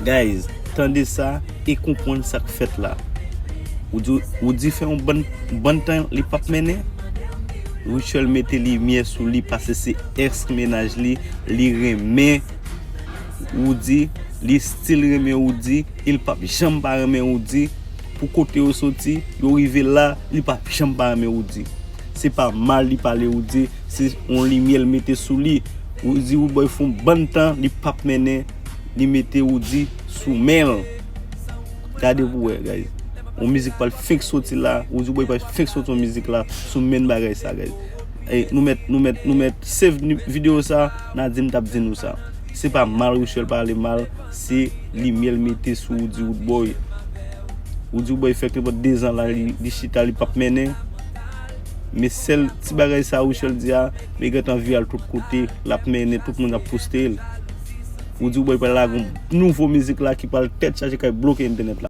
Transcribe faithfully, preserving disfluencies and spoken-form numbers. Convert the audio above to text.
Guys, tande sa e konprann sa k fèt la. Ou di, ou di fè yon bann, bann tan li p ap mennen. Rutshelle mete limyè sou li paske se ex mennaj li, li renmen Roody, li still renmen Roody, e l p ap janm pa renmen Roody. Pou kote yo soti, yo rive la, li p ap janm pa renmen Roody. Se pa mal li pale Roody, se yon limyè l mete sou li. Roody Roodboy fè yon bann tan, li p ap mennen, li mete Roody sou men l. Gade pou wè, guys. Yon mizik pral fenk soti la, Roody Boy pral fenk soti yon mizik la sou menm bagay sa, guys. E nou mèt, nou mèt, nou mèt save ni- videyo sa, n a di m t ap di nou sa. Se pa mal Rutshelle pale mal, se limyè l mete sou Roody Roodboy. Roody Roodboy fè nenpòt de zan la, li, li chita, li p ap mennen. Men sèl ti bagay sa Rutshelle di a, men gentan viral tout kote, l ap mennen, tout moun ap poste l. Roody Roodboy pral lage yon nouvo mizik la ki pral tèt chaje, k ap bloke entènèt la.